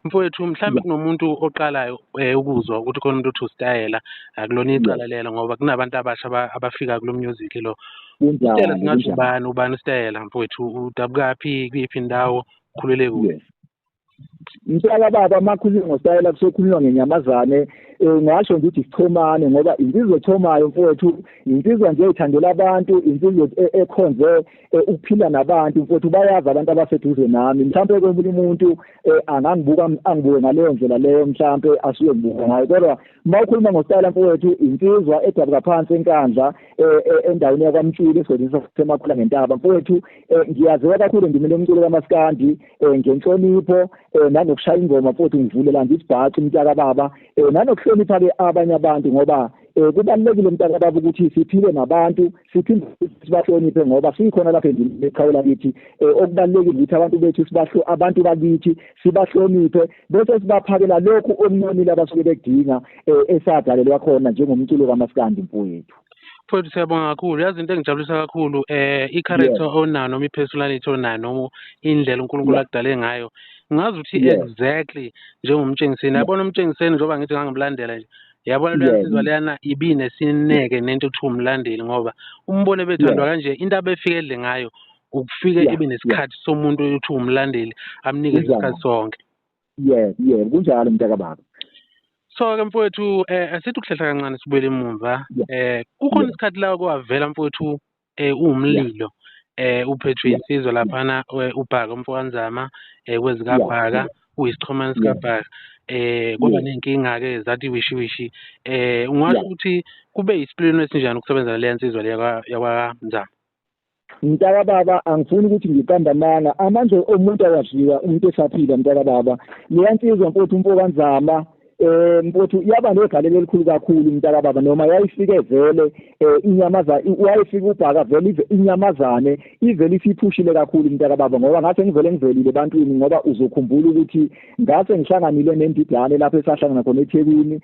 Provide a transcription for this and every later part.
Mfowethu, mhlawumbe kunomuntu oqalayo ukuzwa ukuthi khona umuntu othi usitayela, akulona icala lelo ngoba kunabantu abasha abafika kulo music lo. Usitayela Kunjani, singathi kunjani. Ubani ubani usitayela mfowethu, udabukaphi, kuyiphi indawo, ukhulele kuphi? Yes. Mntaka baba, uma khulunywa ngositayela kusokhulunywa ngenyamazane. Ngasho nje ukuthi isichomane, ngoba insizwa echomayo mfowethu, insizwa nje ethandela abantu, insizwa ekhonze ukuphila nabantu mfowethu. Bayazi abantu abaseduze nami, mhlawumbe komunye umuntu angangibuka angibuke ngaleyo ndlela leyo, mhlawumbe asuke ngibuka ngayo. Kodwa uma ukhuluma ngositayela mfowethu, insizwa edabuka phansi eNkandla, endaweni yakwaMtshulu, esigodini saseMakhula ngentaba mfowethu. Ngiyaziwa kakhulu endimeni yomculo kamaskandi ngenhlonipho nangokushaya ingoma mfowethu, ngivulela nje isibhaxu mntaka baba, nanokuhlonipha-ke abanye abantu, ngoba kubalulekile mntaka baba ukuthi siphile nabantu, siphinde sibahloniphe, ngoba sikhona lapha endimeni eqhawula kithi. Okubalulekile ukuthi abantu bethu sibahlo, abantu bakithi sibahloniphe, bese sibaphakela lokhu okunonile abasuke bekudinga, esadalelwa khona njengomculo kamaskandi mfowethu. Mfowethu, siyabonga kakhulu. Yazi, into engijabulisa kakhulu i-character onayo noma i-personality onayo noma indlela uNkulunkulu akudale ngayo. Ngazi ukuthi exactly njengomtshengiseni. Yabona umtshengiseni, njengoba ngithi ngangimlandela nje. Yabona leya nsizwa leyana ibinesineke nento ekuthiwa umlandeli, ngoba umbone bethandwa kanje, into abefike edle ngayo ukufike ibe nesikhathi somuntu ekuthiwa umlandeli, amnikeze isikhathi sonke. Yeah, kunjalo mntaka baba. So-ke mfowethu, asithi ukuhlehla kancane sibuyele emumva. Kukhona isikhathi la kwavela mfowethu uwumlilo, uphethwe insizwa laphana, uBhaka umfokaNzama, kwezikaBhaka, uyisichomane sikaBhaka. Kwaba ney'nkinga-ke zathi wishi wishi. Ungasho ukuthi kube yisipiliyoni esinjani ukusebenza naleya nsizwa le yakwaNzama? Mntaka baba, angifuni ukuthi ngiqambe amanga, amandla omuntu awadliwa umuntu esaphila mntaka baba. Leya nsizwa mfowethu, umfokaNzama, mfowethu, yaba negalelo elikhulu kakhulu mntaka baba. Noma yayifike vele inyamaza, wayefika uBhaka vele inyamazane ivele isiphushile kakhulu mntaka baba, ngoba ngase ngivele ngivelile ebantwini, ngoba uzokhumbula ukuthi ngase ngihlanganile nendidane lapho esahlangana khona eThekwini,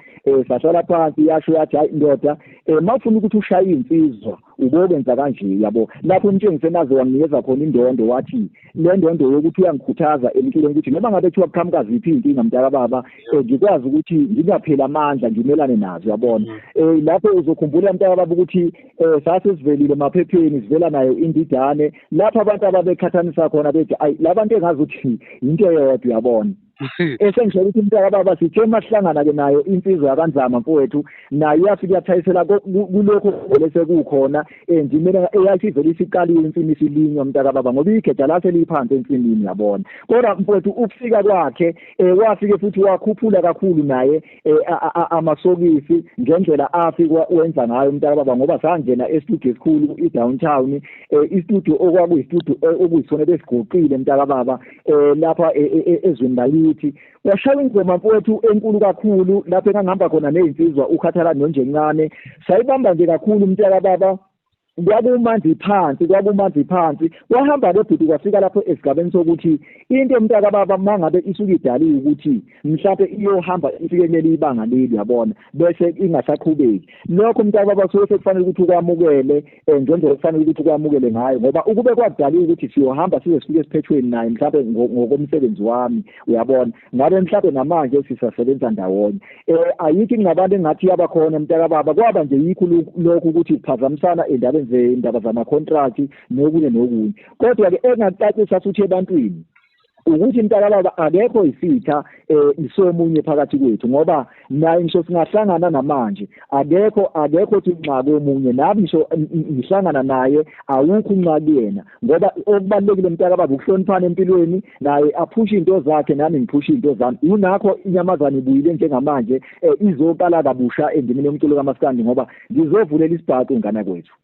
sahlala phansi, yasho yathi, "Hayi ndoda, mawufuna ukuthi ushaye insizwa ubokwenza kanje," yabo. Lapho umtshengise naze wanginikeza khona indondo, wathi le ndondo yokuthi uyangikhuthaza emculweni, ukuthi noma ngabe kuthiwa kuqhamuka ziphi iy'nkinga mntaka baba, ngikwazi ukuthi ngingapheli amandla, ngimelane nazo, yabona. Lapho uzokhumbula mntaka baba ukuthi sase sivelile emaphepheni, sivela nayo indidane, lapho abantu ababeqhathanisa khona bethi, "Ayi, labantu engazi ukuthi into eyodwa," uyabona. Esengisho ukuthi mntaka baba, sithe masihlangana-ke nayo insizwa yakaNzama mfowethu, nayo yafike yathayisela kulokhu vele sekukhona endimeni eyayisivele isiqaliwe insimi isilinywa mntaka baba, ngoba igeja lase liphansi ensimini, yabona. Kodwa mfowethu, ukufika kwakhe wafike futhi wakhuphula kakhulu naye amasokisi ngendlela afika wenza ngayo mntaka baba, ngoba sangena e-studio esikhulu i-Downtown, i-studio okwakuyi-studio okuyisona besiguqile mntaka baba, lapha ezweni lakithi. Washaya ingoma mfowethu enkulu kakhulu, lapho engangihamba khona nezinsizwa ukhathala nonjencane, sayibamba nje kakhulu mntaka baba. Kwakumanzi phansi, kwakumanzi phansi. Kwahamba-ke bhuti, kwafika lapho esigabeni sokuthi into mntaka baba mangabe isuke idaliwe ukuthi mhlampe iyohamba ifike kuleli ibanga leli, uyabona, bese ingasaqhubeki lokho mntaka baba, suke sekufanele ukuthi ukwamukele ngendlela okufanele ukuthi ukwamukele ngayo, ngoba ukube kwakudaliwe ukuthi siyohamba size sifike esiphethweni naye mhlampe ngokomsebenzi wami, uyabona, ngabe mhlampe namanje sisasebenza ndawonye. Ayikho ingxabano engathi yaba khona mntaka baba, kwaba nje yikho lokhu ukuthi kuphazamisana endabeni zendaba zama-contract nokunye nokunye. Kodwa-ke engakucacisa futhi ebantwini ukuthi mntaka baba, akekho isitha isomunye phakathi kwethu, ngoba naye ngisho singahlangana namanje akekho othi unxa komunye, nami ngisho ngihlangana naye awukho unxa kuyena, ngoba okubalulekile mntaka baba ukuhloniphana empilweni, naye aphushe into zakhe, nami ngiphushe into zami. Yingakho inyamazane ibuyile njengamanje, izoqala kabusha endimeni yomculo kamaskandi, ngoba ngizovulela isibhaxu ngana kwethu.